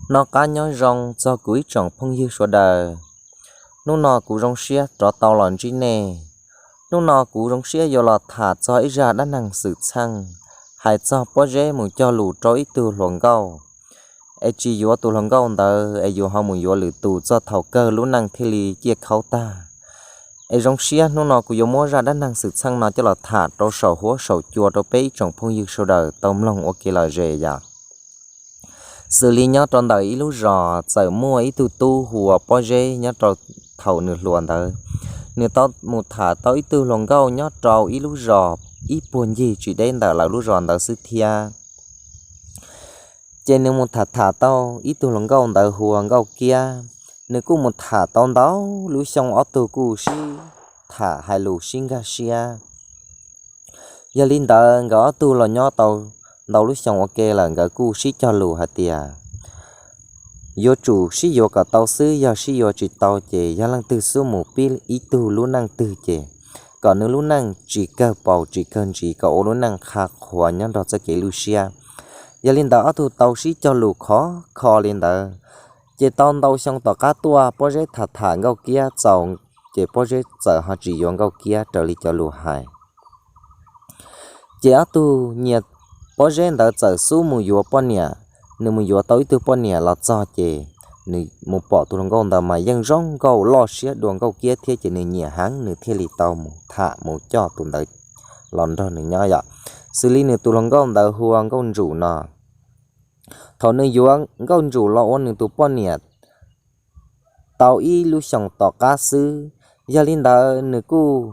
Noj qab nyob zoo txog kuv ib tsoom phooj ywg sawv daws. Hnub no kuv zoo siab rov tau los ntsib nej. Hnub no kuv zoo siab yuav los tham txog ib zaj dab neeg xwm txheej hais txog pob zeb mus cog lus rau ib tug hluas nkauj, es tsis yuav tus hluas nkauj ntawd es yus ho mus yuav lwm tus txog thaum kawg lub neej thiaj li ciaj khaub tag. Es zoo siab hnub no kuv yuav muab zaj dab neeg xwm txheej no coj los tham rau saum huab saum cua rau peb ib tsoom phooj ywg sawv daws tau mloog ua kev lom zem yom. Xws li nyob rau ntawm ib lub zos txawm muaj ib tug tub hu ua Pob Zeb nyob rau thaum nws hluas ntawd, nws tau mus tham tau ib tug hluas nkauj nyob rau ib lub zos ib puag ncig tsis deb ntawm lawv lub zos ntawd xwb thiab. Ces nws mus tham tham tau ib tug hluas nkauj ntawd hu ua Nkauj Kiab, nws kuj mus tham tau ntau lub xyoo ob tug kuj sib tham hais lus sib nkag siab. Yog li ntawd nkawd ob tug los nyob tau ntau lub xyoo ua ke lawm nkawd kuj sib cog lus hais tias yuav tsum sib yuav kom tau xwb, yog sib yuav tsis tau ces yog leej twg xub mus pib ib tug lub neej twg ces kom nws lub neej tsis kawg paus tsis kawg ntsis, kom ua lub neej qha qhuas nyob nrog txoj kev lwj siab. Yog li ntawd ob tug tau sib cog lus khov kho li ntawd, ces tau ntau xyoo tom qab tuaj Pob Zeb tham tham Nkauj Kiab txaus, ces Pob Zeb txawm ho tsis yuav Nkauj Kiab raws li cov lus hais. Ces ob tug nyias Pob Zeb ntawd txawm xub mus yuav poj niam, nws mus yuav tau ib tug poj niam los txog ces nws mus pom tus hluas nkauj ntawd mas yeej zoo nkauj loj siab dua Nkauj Kiab thiab ces nws nyiam heev nws thiaj li tau mus tham mus coj tus ntawd los nrog nws nyob yom. Xws li nws tus hluas nkauj ntawd hu ua Nkauj Ntsum no, thaum nws yuav Nkauj Ntsum los ua nws tus poj niam tau ib lub xyoos tom qab xwb, yog li ntawd nws kuj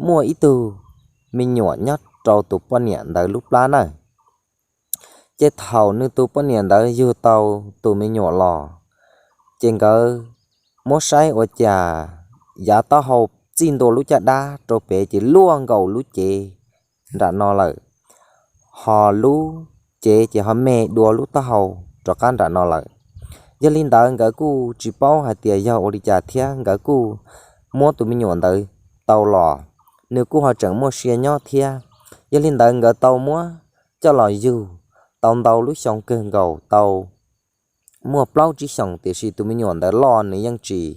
muaj ib tug me nyuam nyob rau tus poj niam ntawd lub plab na. Ces thaum nws tus poj niam ntawd yug tau tus me nyuam los, ces nkawd muab saib ua cas yav taub hau txij ntua lub caj dab rau pem ces luaj nkaus lub cev nram no lawm, ho lub cev ces ho me dua lub taub hau rov qab nram no lawm. Yog li ntawd nkawd kuj tsis paub hais tias yog ua li cas thiab nkawd kuj muab tus me nyuam ntawd tau los, nws kuj ho tseem muaj sia nyob thiab. Yog li ntawd nkawd tau muab coj los yug tau ntau lub xyoo kawg nkaus tau muaj plaub tsib xyoos tiam sis tus me nyuam ntawd loj nws yeej tsis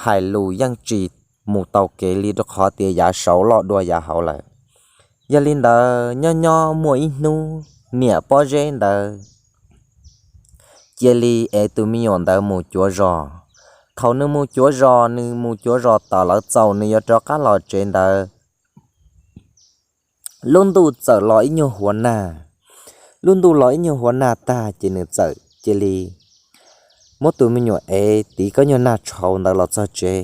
hais lus yeej tsis mus tau kev li rau qhov tias yav saud loj dua yav hauv lawm. Yog li ntawd nyob nyob muaj ib hnub niam Pob Zeb ntawd cia li ev tus me nyuam ntawd mus cuav zos. Thaum nws mus cuav zos, nws mus cuav zos tom lawv txaus nws yuav rov qab los tsev ntawd, lub ntuj txawm los ib nyuag huav nag. Lub ntuj los ib nyuag huav nag tag ces nws txawm cia li muab tus me nyuam ev tiv koj nyuag nag tshauv ntawd los txog tsev.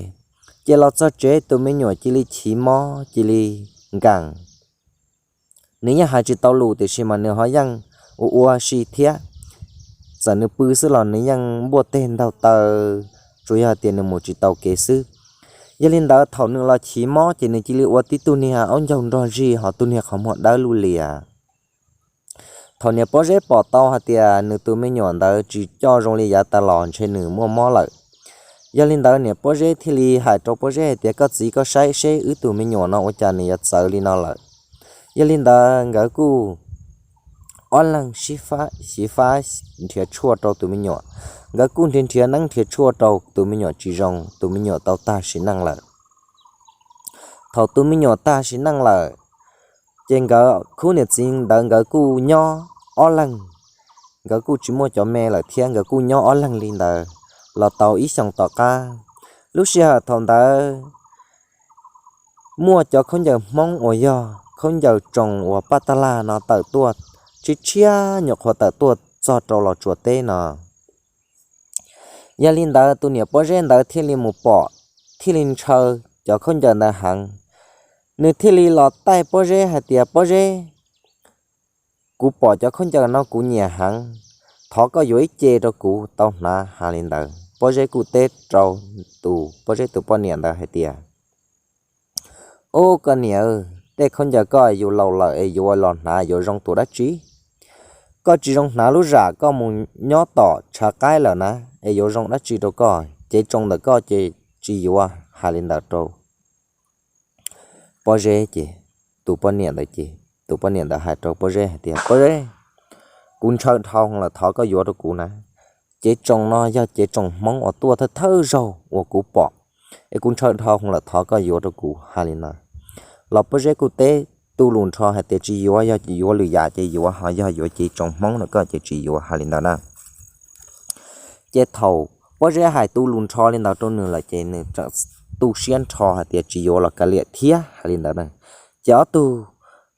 Ces los txog tsev tus me nyuam cia li chiv mob cia li nkees. Nws yeej hais tsis tau lus tiam sis mas nws ho yeej ua ua si thiab. Txawm nws pw xwb los nws yeej npuaj teg ntaug taw, tsuas yog tias nws mus tsis tau kev xwb. Yog li ntawd thaum nws los chiv mob ces nws cia li ua tib tug niag aub ncaug nrog zig ho tug niag qhov muag dawb lub lias. Thaum niam Pob Zeb pom tau hais tias nws tus me nyuam ntawd tsis coj zoo li yav tas los ntshe nws muaj mob lawm. Yog li ntawd niam Pob Zeb thiaj li hais rau Pob Zeb hais tias koj txiv, koj saib seb wb tus me nyuam no ua cas nws yuav txawv li no lawm. Yog li ntawd nkawd kuj ob leeg sib fab xyiv fab nrhiav tshuaj rau tus me nyuam. Nkawd kuj nrhiav nrhiav neeb nrhiav tshuaj rau tus me nyuam tsis zoo, tus me nyuam tau tag sim neej lawm. Thaum tus me nyuam tag sim neej lawm, ces nkawd khub niam txiv ntawd nkawd kuj nyob ob leeg, nkawd kuj tsis muaj cov me lawm thiab nkawd kuj nyob ob leeg li ntawd los tau ib xyoos tom qab. Lub sij hawm thaum ntawd muaj cov khaub ncaws Hmoob uas yog khaub ncaws tsoos uas paj taj laj no tawm tuaj, tshiab tshiab nyuam qhuav tawm tuaj txog rau Los Tsuas teb no. Yog li ntawd tus niam Pob Zeb ntawd thiaj li mus pom, thiaj li ntshaw cov khaub ncaws ntawd heev. Nws thiaj li los taij Pob Zeb hais tias Pob Zeb, kuv pom cov khaub ncaws no kuv nyiam heev, thov koj yuav ib ce rau kuv tau hnav. Hais li ntawd Pob Zeb kuj teb rau tus Pob Zeb tus poj niam ntawd hais tias, ub koj niam, tej khaub ncaws koj yus laus lawm es yuav los hnav yuav zoo tus dab tsi? Koj tsis zoo hnav lub zam koj mus nyob tom tshav qaib lawm na, es yuav zoo dab tsi rau koj? Cev tsoos ntawm koj ces tsis yuav. Hais li ntawd rau Pob Zeb ces tus poj niam ntawd ces tus poj niam ntawd hais rau Pob Zeb hais tias Pob Zeb, kuv ntshaw dhau lawm, thov koj yuav rau kuv na. Cev tsoos no yog cev tsoos Hmoob uas tuaj thawj thawj zaug uas kuv pom, es kuv ntshaw dhau lawm, thov koj yuav rau kuv, hais li ntawd. Los Pob Zeb kuj teb tu lus nrho hais tias tsis yuav, yog yuav lwm yam ces yuav, ho yog yuav cev tsoos Hmoob no koj ces tsis yuav, hais li ntawd na. Ces thaum Pob Zeb hais tu lus nrho li ntawd rau nws lawm ces nws txawm tu siab nrho hais tias tsis yuav los kav liam thiab, hais li ntawd na. Ces ob tug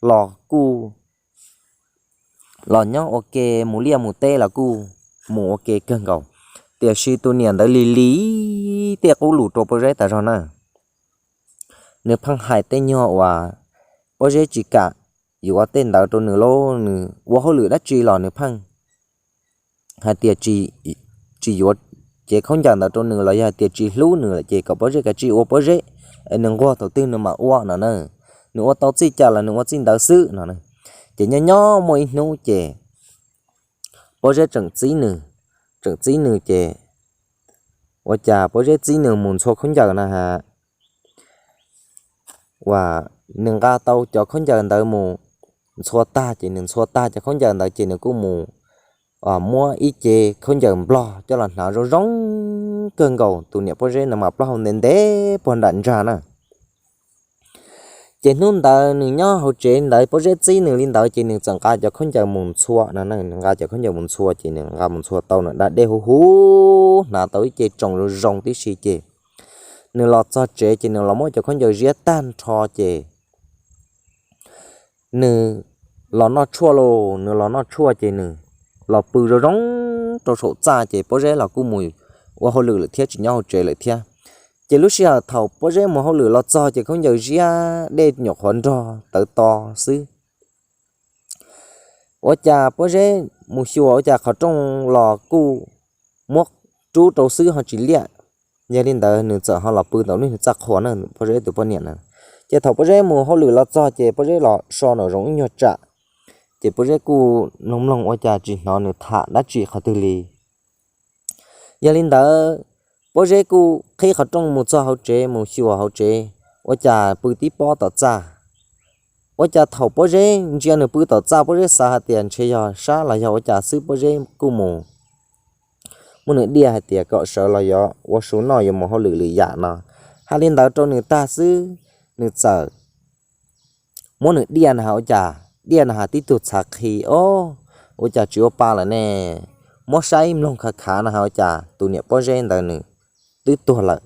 los kuj los nyob ua ke, mus liaj mus teb los kuj mus ua ke kawg nkaus. Tiam sis tus niam ntawd lig lig tej qub lus rau Pob Zeb tas zog na. Nws pheej hais tej nyuag uas Pob Zeb tsis kam yuav tej ntawd rau nws lauj, nws ua hauj lwm dab tsi los nws pheej hais tias tsis yuav cev khaub ncaws ntawd rau nws los yog hais tias tsis hlub nws lawm ces kom Pob Zeb kav tsij ua Pob Zeb, es nws nquag thaum twg nws mam ua no na. Nws ua tau txij cas los nws ua txij ntawd xwb no. Ces nyob nyob muaj ib hnub ces Pob Zeb tseem txib nws, tseem txib nws ces ua cas Pob Zeb txib nws mus ntxhua khaub ncaws na has, uas nws nqa tau cov khaub ncaws ntawd mus ntxhua tag ces nws ntxhua tag cov khaub ncaws ntawd ces nws kuj mus muab ib ce khaub ncaws Nplog coj los hnav zoo zoo kawg nkaus. Tus niam Pob Zeb ntawd mas plaub hau ntev ntev puag nram ntsag na. Ces hnub ntawd nws nyob hauv tsev ntawd, Pob Zeb txib nws li ntawd ces nws txawm nqa cov khaub ncaws mus ntxhua no, nws nqa cov khaub ncaws mus ntxhua ces nws nqa mus ntxhua tau nws da dej huv huv, hnav tau ib ce tsoos zoo zoo tib si ces nws los txog tsev ces nws los muab cov khaub ncaws ziab tag nrho ces nws los noj tshuaj lauj. Nws los noj tshuaj ces nws los pw zoo zoo rau saum txaj ces Pob Zeb los kuj mus ua hauj lwm lawm thiab, tsis nyob hauv tsev lawm thiab. Ces lub sij hawm thaum Pob Zeb mus hauj lwm los txog ces khaub ncaws ziab dej nyuam qhuav nrog tawv to xwb. Ua cas Pob Zeb mus xyuas ua cas qhov rooj los kuj muab rub rau xwb ho tsis liaj. Yog li ntawd nws txawm ho los pw ntawm lub niag txaj qhua na, Pob Zeb tus poj niam na. Ces thaum Pob Zeb mus hauj lwm los txog ces Pob Zeb los so nraum zoov ib nyuag tsam, ces Pob Zeb kuj mloog mloog ua cas tsis hnov nws tham dab tsi qhov twg li. Yog li ntawd, Pob Zeb kuj qhib qhov rooj mus txog hauv tsev mus xyuas hauv tsev, ua cas pw tib pob tom txaj. Ua cas thaum Pob Zeb ntsia nws pw tom txaj, Pob Zeb xav hais tias ntshe yog sab los yog ua cas xwb, Pob Zeb kuj mus muab nws diaj hais tias kom sawv los yuav ua su noj, yuav mus hauj lwm lwm yam no. Hais li ntawd rau nws tag xwb, nws txawm muab nws diaj na has ua cas, diaj na has tib tug txhav qhi os, ua cas tsis ua pa lawm ne. Muab saib mloog khav khav na has ua cas tus niam Pob Zeb ntawd nws twb tuag lawm.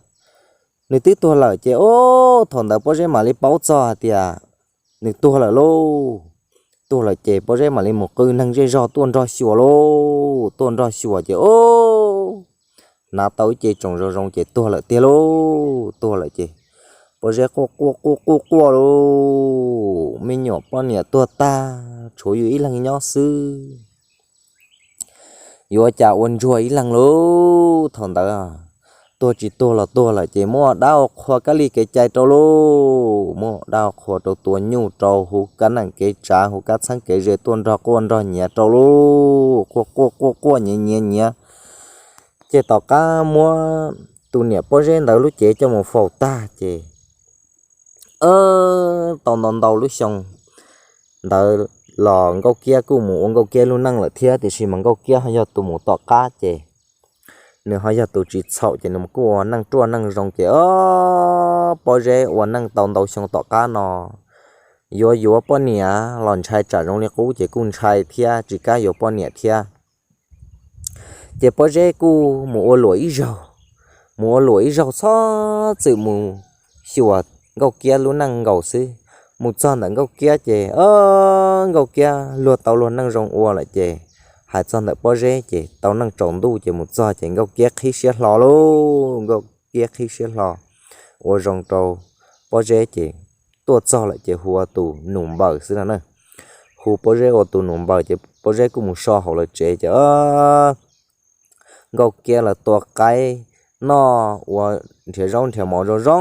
Nws twb tuag lawm ces o, thaum ntawd Pob Zeb mam li paub txog hais tias nws tuag lawm lauj. Tuag lawm ces Pob Zeb mam li mus qw neeg zej zog tuaj nrog xyuas lauj. Tuaj nrog xyuas ces o, hnav tau ib ce tsoos zoo zoo ces tuag lawm tiag lauj. Tuag lawm ces Pob Zeb quaj quaj quaj quaj quaj lauj. Me nyuam poj niam tuag tag, tshuav yus ib leeg nyob xwb, yuav cas ua ntsuag ib leeg lauj. Thaum ntawd tuag tsis tuag los tuag lawm ces muaj dab ua qhua kab li kev cai rau lauj. Muaj dab ua qhua rau, tua nyuj rau, hu kab neem kev tsav, hu kab txheeb kev ze tuaj nrog quaj nrog nyiav rau lauj. Quaj quaj quaj quaj nyiav nyiav nyiav, ces tom qab muab tus niam Pob Zeb ntawd lub cev coj mus faus tag ces tau ntau ntau lub xyoo ntawd los Nkauj Kiab kuj mus ua Nkauj Kiab lub neej lawm thiab, tiam sis mas Nkauj Kiab ho yog tus mus tom qab ces nws ho yog tus tsis txhaum ces nws kuj ua neej ruaj neej zoo ces o, Pob Zeb ua neej tau ntau xyoo tom qab no yuav yuav poj niam los ntshai tsam zoo li qub ces kuj ntshai thiab tsis kam yuav poj niam thiab. Ces Pob Zeb kuj mus ua luam ib zaug, mus ua luam ib zaug txhob txwm mus xyuas Nkauj Kiab lub neej nkaus xwb. Mus txog ntawm Nkauj Kiab ces o, Nkauj Kiab luag tau luag neej zoo ua lawm ces hais txog ntawm Pob Zeb ces tau neej tsaus ntuj ces mus txog ces Nkauj Kiab qhib siab hlo lauj. Nkauj Kiab qhib siab hlo ua zoo rau Pob Zeb ces tuaj txog lawm ces hu ua tus nus npaws xwb no na. Hu Pob Zeb ua tus nus npaws ces Pob Zeb kuj mus so hauv lawv tsev ces o, Nkauj Kiab lawv tua qaib noj, ua nrhiav zaub nrhiav mov zoo zoo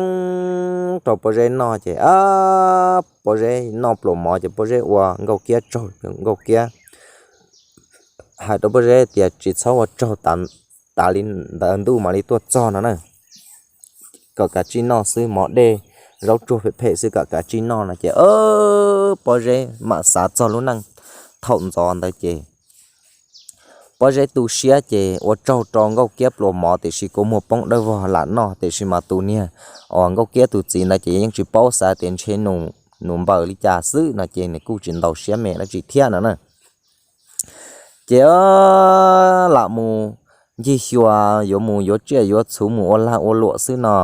rau Pob Zeb noj ces a, Pob Zeb noj pluas mov ces Pob Zeb ua Nkauj Kiab tsaug, Nkauj Kiab hais rau Pob Zeb tias tsis txhob ua tsaug, tav li ntawd ntuj mam li tuaj txog no na, kom kav tsij noj xwb, mov dej zaub tsuag phem phem xwb kom kav tsij noj no ces o, Pob Zeb mam xav txog lub neej thaum ntxov ntawd ces Pob Zeb tu siab ces ua tsaug rau Nkauj Kiab pluas mov, tiam sis kua muag poob dawb vog lam noj, tiam sis mas tus niag uas Nkauj Kiab tus txiv ntawd ces yeej tsis paub, xav tias ntshe nws npaws li cas xwb no ces nws kuj tsis ntaus siab me dab tsi thiab no na. Ces lam mus ncig xyuas, yuav mus yuav tsiaj yuav txhuv mus ua lag ua luam xwb no.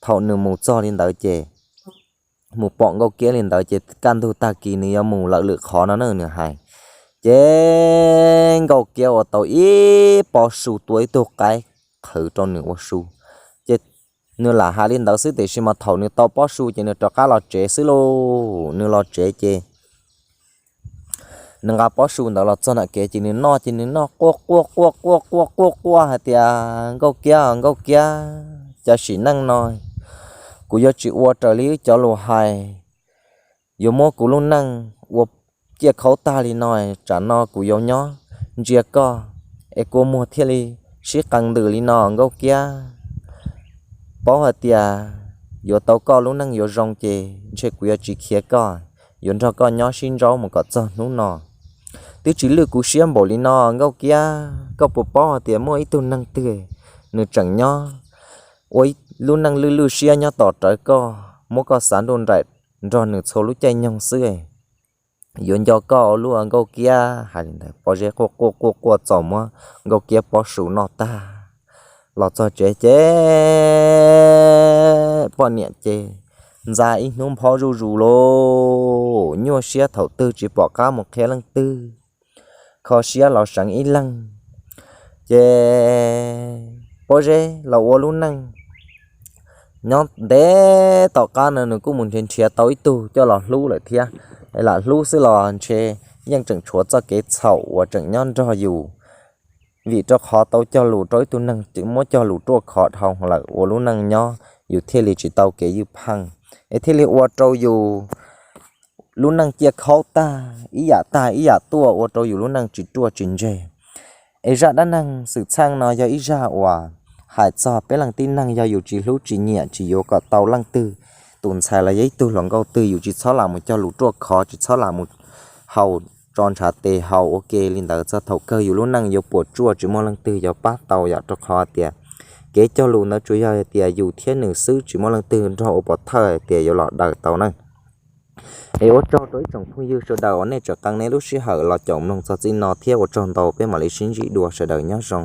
Thaum nws mus txog li ntawd ces mus pom Nkauj Kiab li ntawd ces kaj ntug tag kis nws yuav mus lawm lwm qhov no na nws hais. Ces Nkauj Kiab ua tau ib pob su, tua ib tug qaib qhwv rau nws ua su. Ces nws lam hais li ntawd xwb, tiam sis mas thaum nws tau pob su ces nws rov qab los tsev xwb lauj. Nws los tsev ces nws nqa pob su ntawd los txog nram kev ces nws noj, ces nws noj quaj quaj quaj quaj quaj quaj quaj hais tias, Nkauj Kiab, Nkauj Kiab, cov sim neej no kuv yuav tsis ua raws li wb cov lus hais, yuav muab kuv lub neej ua ciaj khaub tag li no, tsam no kuv yuav nyob ntsia koj es kua muag thiaj li sib qee ntws li no Nkauj Kiab. Paub hais tias yuav tau koj lub neej yuav zoo ces ntshe kuv yuav tsis khiav koj, yuav nrog koj nyob sib ntsaub mus kom txog hnub no. Twb tsis lwj kuv siab npaum li no Nkauj Kiab, koj puas paub hais tias muaj ib tug neeg twg nws tseem nyob ua lub neej lwj lwj siab nyob tos rawv koj, muab koj xav nruj nraim nrog nws txhua lub caij nyoog xwb. Yuav nco koj ua luaj Nkauj Kiab. Hais li ntawd Pob Zeb quaj quaj quaj quaj txaus muab Nkauj Kiab pob su noj tag los txog tsev ces poj niam ces ntxa ib hnub nphob zuj zus lauj, nyuaj siab thaum twg tsis pom qab mus qhia leej twg, kho siab los seev ib leeg. Ces Pob Zeb los ua lub neej nyob ntev tom qab no nws kuj mus nrhiav nrhiav tau ib tug coj los hlub lawm thiab. Lam hlub xwb los ntshe yeej tseem tshuav txoj kev txhaum uas tseem nyob nrog yus, vim rau qhov tau cog lus rau ib tug neeg muab cog lus ruaj khov dhau lawm ua lub neej nyob yus thiaj li tsis tau kev ywj pheej, es thiaj li ua rau yus lub neej ciaj khaub tag ib yam tag ib yam tuaj ua rau yus lub neej tsis ruaj tsis ntseg. Es zaj dab neeg xwm txheej no yog ib zaj uas hais txog peb leej tib neeg yog yus tsis hlub tsis nyiam tsis yuav kom tau leej twg, tus ntxhais los yog ib tug hluas nkauj twg yus tsis txhob lam mus cog lus ruaj khov, tsis txhob lam mus haus tso ntshav tes haus ua ke li ntawd txog thaum kawg yus lub neej yuav puas tsuaj tsis muaj leej twg yuav pab tau yom, rau qhov tias kev cog lus ntawd tsuas yog hais tias yus thiab nws xwb tsis muaj leej twg nrog ua pov thawj hais tias yuav los daws tau na. Es ua tsaug rau ib tsoom phooj ywg sawv daws uas nej tseem qee nej lub sij hawm los caum mloog txog txij no thiab ua tsaug ntau, peb mam li sib ntsib dua, sawv daws nyob zoo.